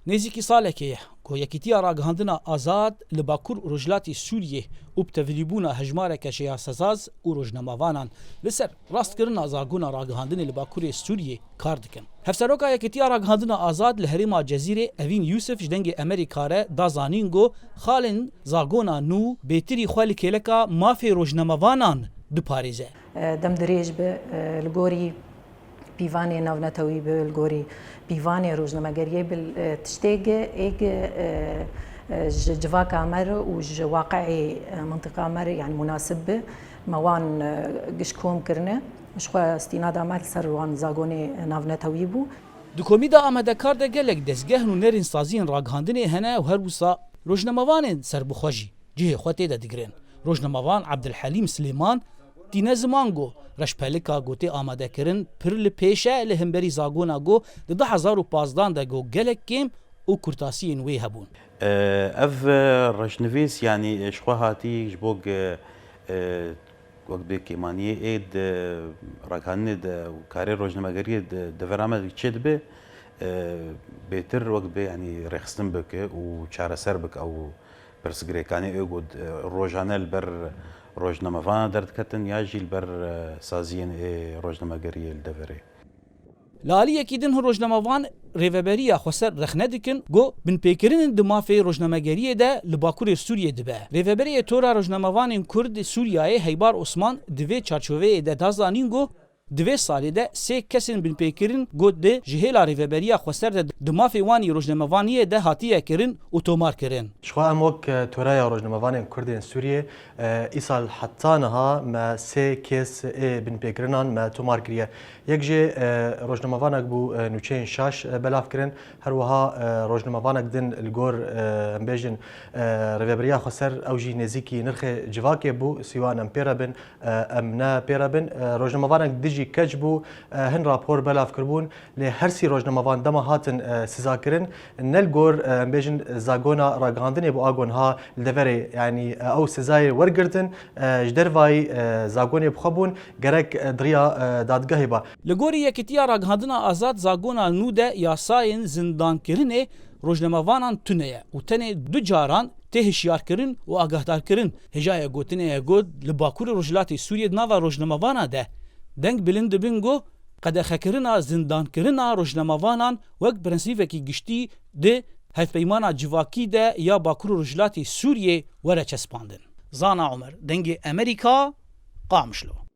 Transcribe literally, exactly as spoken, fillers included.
Nêzîkî salekê ye ku Yekîtiya Ragihandina Azad li Bakur û Rojhilatê Sûriyê û bi tevlîbûna hejmareke şêyasezaz û rojnamavanan li ser rastkirina zagona ragihandinê li Bakurê Sûriyê kar dikin. Hevseroka Yekîtiya Ragihandina Azad li herêma Cezîrê Evîn Yûsif ji Dengê Emerîka re da zanîn ku xalên zagona nû bêtirî xwe li kêleka mafê rojnamavanan diparêze. Demdirêj be, li gorî pîvanê navnetewî be, li gorî pîvanê rojnamegeriyê be, tiştê ge ê ge ji civaka me re û ji waqi'ê mintiqa me re, yanî munasib be, me wan giş kom kirine. Ji xwe stînada me li ser wan zagonê navnetewî bû. Di komî de amadekar de gelek dezgeh û nêrînsaziyên ragihandinê hene û her wisa rojnamevanên serbixwe jî cihê xwe tê de digirin. Rojnamevan Abdulhelîm Silêman tîne ziman ku reşpelika ku tê amadekirin pir li pêş e li hemberî zagona ku di du hezar û pazdan de ku gelek kêm û kurtasiyên wê hebûn. Ev rojnivîs, yanî ji xwe hatî ji bo ku, e, wek bê kêmaniyê ê di ragihandinê de û karê rojnamegeriyê di devera me de çêdibe, e, bêtir wek bê, yanî rêxistin bike û çareser bike ew pirsgirêkanê ê ku, e, rojane li ber rojnamevana derdiketin ya jî li ber, e, saziyên ê rojnamegeriyê li deverê. Li aliyekî din hin rojnamevan Rêveberiya Xweser rexne dikin ku binpêkirinên di mafê rojnamegeriyê de li Bakurê Sûriyê dibe. Rêveberê Tora Rojnamevanên Kurd Sûriyayê Heybar Osman di vê çarçoveyê de da zanîn ku di vê salê de sê kesên binpêkirin ku di ji hêla Rêveberiya Xweser de di mafê wanî rojnamevaniyê de hatiye kirin û tomar kirin. Ji xwe em wek, e, Toreya Rojnamevanên Kurdên Sûriyê, e, îsal heta niha me sê kes ê binpêkirinan me tomar kiriye. Yek jê, e, rojnamevanek bû, e, nûçeyên şaş, e, belav kirin. Her wiha, e, rojnamevanek din li gor, e, em bêjin, e, Rêveberiya Xweser, ew jî nêzîkî nirxê civakê bû, sîwan em pê re bin, e, em ne pê re bin. E, rojnamevanek din jî keç bû, e, hin rapor belav kiribûn. Lê her sî rojnamevan dema hatin, e, sizakirin, ne li gor, e, em bêjin, zagona ragihandinê bû a ku niha li deverê, yanî, e, ew sizayê wergirtin, e, ji dervayî, e, zagonê bi xwe bûn, gerek, e, di riya, e, dadgehê ba. Li gorî Yekîtiya Ragihandina Azad zagona nû de yasayên zindankirinê rojnamevanan tune ye û tenê du caran tê hişyarkirin û agahdarkirin. Hêjaya gotinê ye ku li Bakurê Rojhilatê Sûriyê di nava rojnamevana de deng bilind dibin ku qedexekirina zindankirina rojnamevanan wek prensîpekî giştî di hevpeymana civakî de ya Bakur û Rojhilatê Sûriyê were çespandin. Zana Omer, Dengê Emerîka, Qamişlo.